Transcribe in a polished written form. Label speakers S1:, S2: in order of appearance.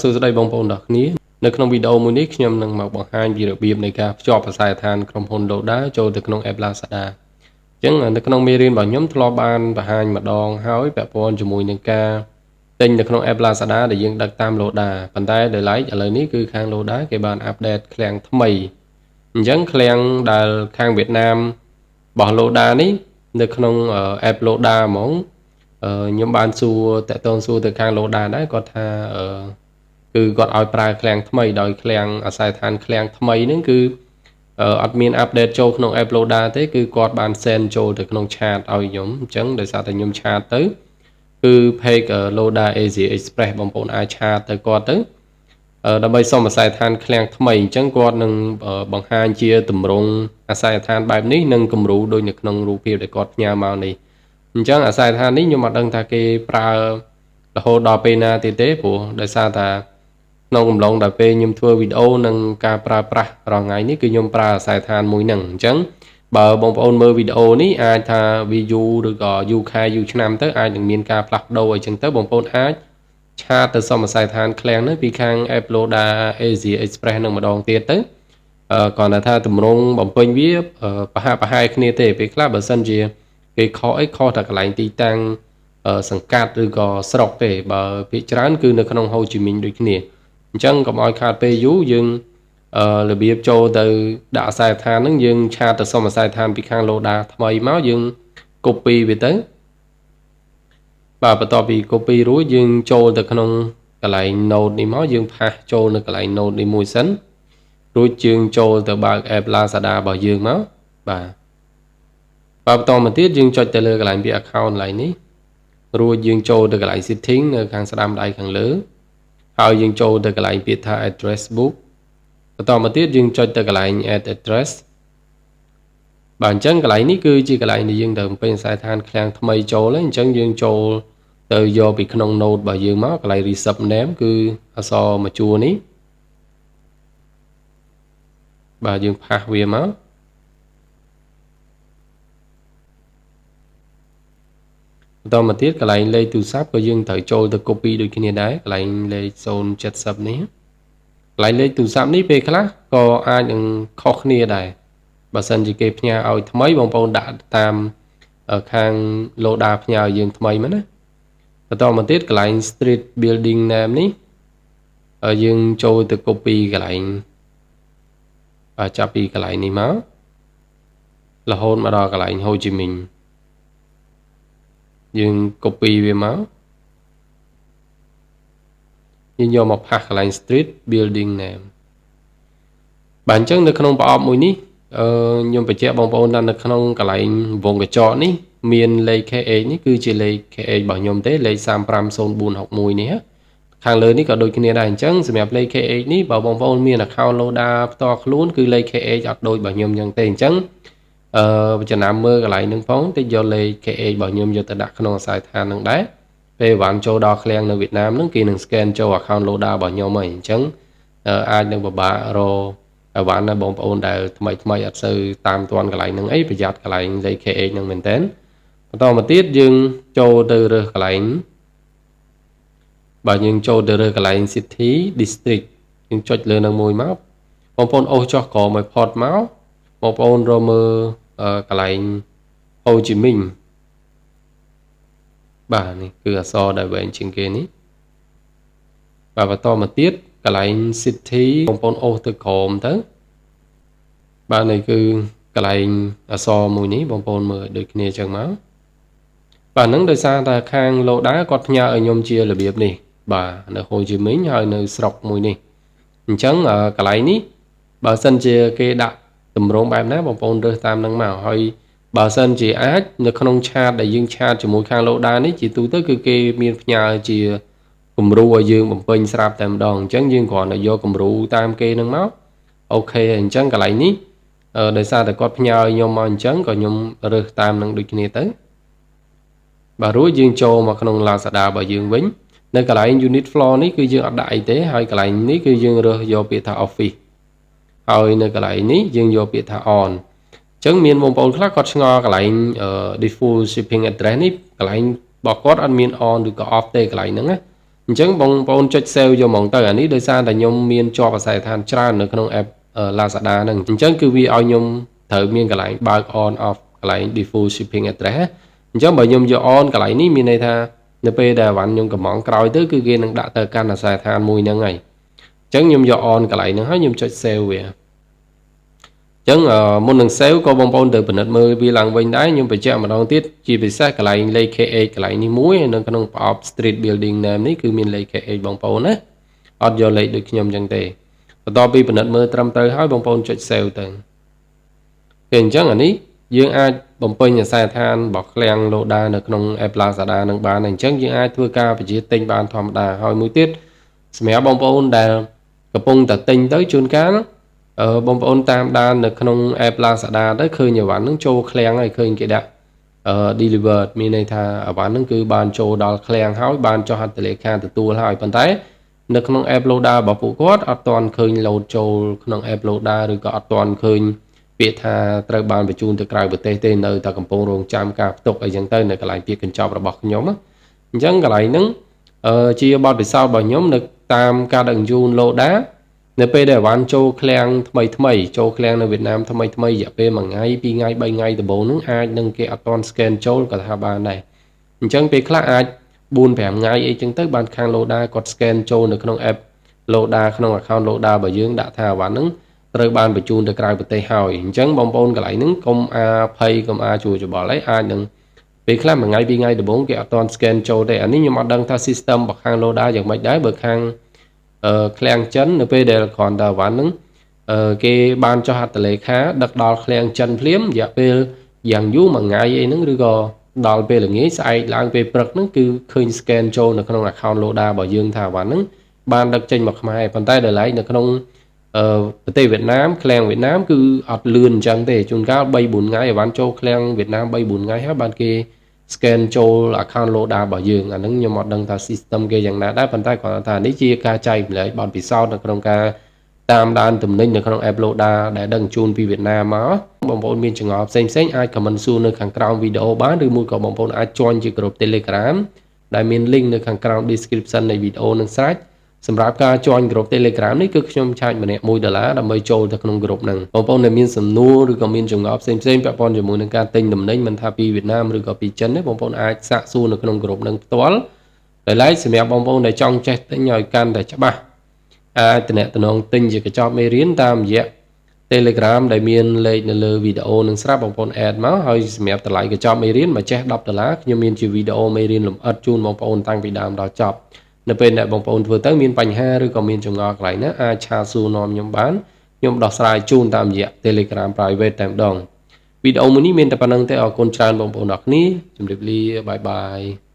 S1: សួស្តីបងប្អូនទាំងគ្នានៅក្នុងវីដេអូមួយនេះខ្ញុំនឹងមកបង្ហាញពីរបៀបនៃការភ្ជាប់អាសយដ្ឋានក្រុមហ៊ុន Loda ចូលទៅក្នុង App Lazada អញ្ចឹងនៅក្នុងមេរៀនរបស់ខ្ញុំធ្លាប់បានបង្ហាញម្ដងហើយពាក់ព័ន្ធជាមួយនឹងការទិញនៅក្នុង App Lazada ដែលយើងដឹកតាម Loda ប៉ុន្តែដោយឡែកឥឡូវនេះគឺខាង Loda គេបាន update ឃ្លាំងថ្មីអញ្ចឹងឃ្លាំងដែលខាងវៀតណាមរបស់ Loda នេះនៅក្នុង App Loda ហ្មងខ្ញុំបានសួរតាក់ទងសួរទៅខាង Loda ដែរគាត់ថាគឺគាត់ឲ្យប្រើឃ្លាំងថ្មីដោយឃ្លាំងអាសយដ្ឋានឃ្លាំងថ្មីហ្នឹងគឺអត់មាន update ចូលក្នុង App Loda ទេគឺគាត់បាន send ចូលទៅក្នុង chat ឲ្យខ្ញុំអញ្ចឹងដោយសារតែខ្ញុំ chat ទៅគឺ page Loda Asia Express បងប្អូនអាច chat ទៅគាត់ទៅដើម្បីសុំអាសយដ្ឋានឃ្លាំងថ្មីអញ្ចឹងគាត់នឹងបង្ហាញជាទម្រង់អាសយដ្ឋានបែបនេះនិងគំរូដូចនៅក្នុងរូបភាពដែលគាត់ផ្ញើមកនេះអញ្ចឹងអាសយដ្ឋាននេះខ្ញុំអត់ដឹងថាគេប្រើរហូតដល់ពេលណាទៀតទេព្រោះដោយសារតែក្នុងកំឡុងដល់ពេលខ្ញុំធ្វើវីដេអូនិងការប្រើប្រាស់រាល់ថ្ងៃនេះគឺខ្ញុំប្រើអាសយដ្ឋានមួយហ្នឹងអញ្ចឹងបើបងប្អូនមើលវីដេអូនេះអាចថាវាយូរឬក៏យូរខែយូរឆ្នាំទៅអាចនឹងមានការផ្លាស់ប្ដូរអីចឹងទៅបងប្អូនអាច chat ទៅសុំអាសយដ្ឋានឃ្លាំងនោះពីខាង App Loda Asia Express នឹងម្ដងទៀតទៅគ្រាន់តែថាទម្រង់បំពេញវាប្រហាក់ប្រហែលគ្នាទេពេលខ្លះបើសិនជាគេខុសអីខុសតែកន្លែងទីតាំងសង្កាត់ឬក៏ស្រុកទេបើភាគច្រើនគឺនៅក្នុងហូជីមីញដូចគ្នាអញ្ចឹងកុំឲ្យខាតពេលយូរយើងរបៀបចូលទៅដាក់អាសយដ្ឋានហ្នឹងយើង chat ទៅសុំអាសយដ្ឋានពីខាង Loda ថ្មីមកយើង copy វាទៅបាទបន្ទាប់ពី copy រួចយើងចូលទៅក្នុងកន្លែង note នេះមកយើង paste ចូលនៅកន្លែង note នេះមួយសិនរួចយើងចូលទៅបើក app Lazada របស់យើងមកបាទបាទបន្តមកទៀតយើងចុចទៅលើកន្លែងពាក្យ account កន្លែងនេះរួចយើងចូលទៅកន្លែង setting នៅខាងស្ដាំដៃខាងលើហើយយើងចូលទៅកន្លែងពាក្យថា address book បន្តមកទៀតយើងចុចទៅកន្លែង add address បាទអញ្ចឹងកន្លែងនេះគឺជាកន្លែងដែលយើងត្រូវបំពេញអាសយដ្ឋានឃ្លាំងថ្មីចូលហើយអញ្ចឹងយើងចូលទៅយកពីក្នុង note របស់យើងមកកន្លែង receipt name គឺអក្សរមួយជួរនេះបាទយើង paste វាមកបន្តមកទៀតកន្លែងលេខទូរស័ព្ទក៏យើងត្រូវចូលទៅ copy ដូចគ្នាដែរកន្លែងលេខ070នេះកន្លែងលេខទូរស័ព្ទនេះពេលខ្លះក៏អាចនឹងខុសគ្នាដែរបើសិនជាគេផ្ញើឲ្យថ្មីបងប្អូនដាក់តាមខាង Loda ផ្ញើឲ្យយើងថ្មីមកណាបន្តមកទៀតកន្លែង street building name នេះយើងចូលទៅ copy កន្លែងបាទចាប់ពីកន្លែងនេះមករហូតមកដល់កន្លែង Ho Chi Minh យើង copy វាមកយើងយកមក paste កន្លែង street building name បាទអញ្ចឹងនៅក្នុងប្រអប់មួយនេះខ្ញុំបញ្ជាក់បងប្អូនថានៅក្នុងកន្លែងវងកញ្ចក់នេះមានលេខ KH នេះគឺជាលេខ KH របស់ខ្ញុំទេលេខ350461នេះខាងលើនេះក៏ដូចគ្នាដែរអញ្ចឹងសម្រាប់លេខ KH នេះបើបងប្អូនមាន account Loda ផ្ទាល់ខ្លួនគឺលេខ KH អត់ដូចរបស់ខ្ញុំអញ្ចឹងទេអញ្ចឹងចំណាំមើលកន្លែងហ្នឹងផងតិចយកលេខ KH របស់ខ្ញុំយកទៅដាក់ក្នុងអាសយដ្ឋានហ្នឹងដែរពេលវ៉ាន់ចូលដល់ឃ្លាំងនៅវៀតណាមហ្នឹងគេនឹង scan ចូល account Loda របស់ខ្ញុំហើយអញ្ចឹងអាចនឹងពិបាករកអីវ៉ាន់ណាបងប្អូនដែលថ្មីថ្មីអត់សូវតាមទាន់កន្លែងហ្នឹងអីប្រយ័ត្នកន្លែងលេខ KH ហ្នឹងមែនតើបន្តមកទៀតយើងចូលទៅរើសកន្លែងបាទយើងចូលទៅរើសកន្លែង city district យើងចុចលើនឹងមួយមកបងប្អូនអូសចុះក្រោមឲ្យផុតមកបងប្អូនរកមើលកន្លែង Ho Chi Minh បាទនេះគឺអក្សរដែលវែងជាងគេនេះបាទបន្តមកទៀតកន្លែង city បងប្អូនអូសទៅក្រោមទៅបាទនេះគឺកន្លែងអក្សរមួយនេះបងប្អូនមើលដូចគ្នាចឹងមកបាទហ្នឹងដោយសារតែខាង Loda គាត់ផ្ញើឲ្យខ្ញុំជារបៀបនេះបាទនៅ Ho Chi Minh ហើយនៅស្រុកមួយនេះអញ្ចឹងកន្លែងនេះបើសិនជាគេដាក់ទម្រង់បែបណាបងប្អូនរើសតាមនឹងមកហើយបើសិនជាអាចនៅក្នុង chat ដែលយើង chat ជាមួយខាង Loda នេះជាទូទៅគឺគេមានផ្ញើជាគំរូឲ្យយើងបំពេញស្រាប់តែម្ដងអញ្ចឹងយើងគ្រាន់តែយកគំរូតាមគេនឹងមក OK អញ្ចឹងកន្លែងនេះដោយសារតែគាត់ផ្ញើឲ្យខ្ញុំមកអញ្ចឹងក៏ខ្ញុំរើសតាមនឹងដូចគ្នាទៅបាទរួចយើងចូលមកក្នុង Lazada របស់យើងវិញនៅកន្លែង unit floor នេះគឺយើងអត់ដាក់អីទេហើយកន្លែងនេះគឺយើងរើសយកពាក្យថា office ហើយនៅកន្លែងនេះយើងយកពាក្យថា on អញ្ចឹងមានបងប្អូនខ្លះគាត់ឆ្ងល់កន្លែង default shipping address នេះកន្លែងរបស់គាត់អត់មាន on ឬក៏ off ទេកន្លែងហ្នឹងណា អញ្ចឹងបងប្អូនចុច save យកហ្មងទៅអានេះដោយសារតែខ្ញុំមានជាប់អាសយដ្ឋានច្រើននៅក្នុង app Lazada ហ្នឹងអញ្ចឹងគឺវាឲ្យខ្ញុំត្រូវមានកន្លែងបើក on off កន្លែង default shipping address អញ្ចឹងបើខ្ញុំយក on កន្លែងនេះមានន័យថានៅពេលដែលអីវ៉ាន់ខ្ញុំកម្ម៉ង់ក្រោយទៅគឺគេនឹងដាក់ទៅកាន់អាសយដ្ឋានមួយហ្នឹងហើយអញ្ចឹងខ្ញុំយក on កន្លែងហ្នឹងហើយខ្ញុំចុច save វាអញ្ចឹងមុននឹង save ក៏បងប្អូនត្រូវពិនិត្យមើលវាឡើងវិញដែរខ្ញុំបញ្ជាក់ម្ដងទៀតជាពិសេសកន្លែងលេខ KH កន្លែងនេះមួយនៅក្នុងប្រអប់ street building name នេះគឺមានលេខ KH បងប្អូនណាអត់យកលេខដូចខ្ញុំអញ្ចឹងទេបន្ទាប់ពីពិនិត្យមើលត្រឹមត្រូវហើយបងប្អូនចុច save ទៅគេអញ្ចឹងអានេះយើងអាចបំពេញអាសយដ្ឋានរបស់ឃ្លាំង Loda នៅក្នុង app Lazada នឹងបានអញ្ចឹងយើងអាចធ្វើការបញ្ជាទិញបានធម្មតាហើយមួយទៀតសម្រាប់បងប្អូនដែលកំពុងតែទិញទៅជួនកាលបងប្អូនតាមដាននៅក្នុង app Lazada ទៅឃើញអីវ៉ាន់ហ្នឹងចូលឃ្លាំងហើយឃើញគេដាក់ delivered មានន័យថាអីវ៉ាន់ហ្នឹងគឺបានចូលដល់ឃ្លាំងហើយបានចុះហត្ថលេខាទទួលហើយប៉ុន្តែនៅក្នុង app Loda របស់ពួកគាត់អត់ទាន់ឃើញ load ចូលក្នុង app Loda ឬក៏អត់ទាន់ឃើញពាក្យថាត្រូវបានបញ្ជូនទៅក្រៅប្រទេសទេនៅតែកំពុងរងចាំការផ្ទុកអីចឹងទៅនៅកន្លែងពាក្យកញ្ចប់របស់ខ្ញុំអញ្ចឹងកន្លែងហ្នឹងជាបទពិសោធន៍របស់ខ្ញុំនៅតាមការដឹកជញ្ជូន Loda នៅពេលដែលអីវ៉ាន់ចូលឃ្លាំងថ្មីថ្មីចូលឃ្លាំងនៅវៀតណាមថ្មីថ្មីរយៈពេល1ថ្ងៃ2ថ្ងៃ3ថ្ងៃដំបូងហ្នឹងអាចនឹងគេអត់ទាន់ scan ចូលក៏ថាបានដែរអញ្ចឹងពេលខ្លះអាច4 5ថ្ងៃអីចឹងទៅបានខាង Loda គាត់ scan ចូលនៅក្នុង app Loda ក្នុង account Loda របស់យើងដាក់ថាអីវ៉ាន់ហ្នឹងត្រូវបានបញ្ជូនទៅក្រៅប្រទេសហើយអញ្ចឹងបងប្អូនកន្លែងហ្នឹងកុំអាភ័យកុំអាជួច្បល់អីអាចនឹងពេលខ្លះមួយថ្ងៃពីរថ្ងៃដំបូងគេអត់ទាន់ scan ចូលទេអានេះខ្ញុំអត់ដឹងថា system របស់ខាង Loda យ៉ាងម៉េចដែរបើខាងអឺឃ្លាំងចិននៅពេលដែលគ្រាន់តែអីវ៉ាន់ហ្នឹងអឺគេបានចុះហត្ថលេខាដឹកដល់ឃ្លាំងចិនភ្លាមរយៈពេលយ៉ាងយូរមួយថ្ងៃអីហ្នឹងឬក៏ដល់ពេលល្ងាចស្អែកឡើងពេលព្រឹកហ្នឹងគឺឃើញ scan ចូលនៅក្នុង account Loda របស់យើងថាអីវ៉ាន់ហ្នឹងបានដឹកចេញមកខ្មែរប៉ុន្តែដល់ឡែកនៅក្នុងអឺប្រទេសវៀតណាមឃ្លាំងវៀតណាមគឺអត់លឿនអញ្ចឹងទេជួនកាល3 4ថ្ងៃអីវ៉ាន់ចូលឃ្លាំងវៀតណាម3 4ថ្ងៃហើយបានគេ scan ចូល account Loda របស់យើងអាហ្នឹងខ្ញុំអត់ដឹងថា system គេយ៉ាងណាដែរប៉ុន្តែគ្រាន់តែថានេះជាការចែករំលែកបទពិសោធន៍នៅក្នុងការតាមដានទំនិញនៅក្នុង app Loda ដែលដឹកជញ្ជូនពីវៀតណាមមកបងប្អូនមានចម្ងល់ផ្សេងផ្សេងអាច comment សួរនៅខាងក្រោមវីដេអូបានឬមួយក៏បងប្អូនអាច join ជាក្រុម Telegram ដែលមាន link នៅខាងក្រោម description នៃវីដេអូនឹងស្រេចសម្រាប់ការ join ក្រុម Telegram នេះគឺខ្ញុំឆាចម្នាក់1ដុល្លារដើម្បីចូលទៅក្នុងក្រុមហ្នឹងបងប្អូនដែលមានសំណួរឬក៏មានចម្ងល់ផ្សេងផ្សេងពាក់ព័ន្ធជាមួយនឹងការទិញទំនិញមិនថាពីវៀតណាមឬក៏ពីចិនទេបងប្អូនអាចសាកសួរនៅក្នុងក្រុមហ្នឹងផ្ទាល់ដោយឡែកសម្រាប់បងប្អូនដែលចង់ចេះទិញឲ្យកាន់តែច្បាស់អាចទំនាក់ទំនងទិញជាកញ្ចប់មេរៀនតាមរយៈ Telegram ដែលមានលេខនៅលើវីដេអូនឹងស្រាប់បងប្អូន add មកហើយសម្រាប់តម្លៃកញ្ចប់មេរៀនមួយចេះ10ដុល្លារខ្ញុំមានជាវីដេអូមេរៀនលម្អិតជូនបងប្អូនតាំងពីដើមដល់ចប់នៅពេលដែលបងប្អូនធ្វើទៅមានបញ្ហាឬក៏មានចម្ងល់កន្លែងណាអាច chat សួរនាំខ្ញុំបានខ្ញុំដោះស្រាយជូនតាមរយៈ Telegram Private តែម្ដងវីដេអូមួយនេះមានតែប៉ុណ្ណឹងទេអរគុណច្រើនបងប្អូនអរគ្នាជម្រាបលា bye bye.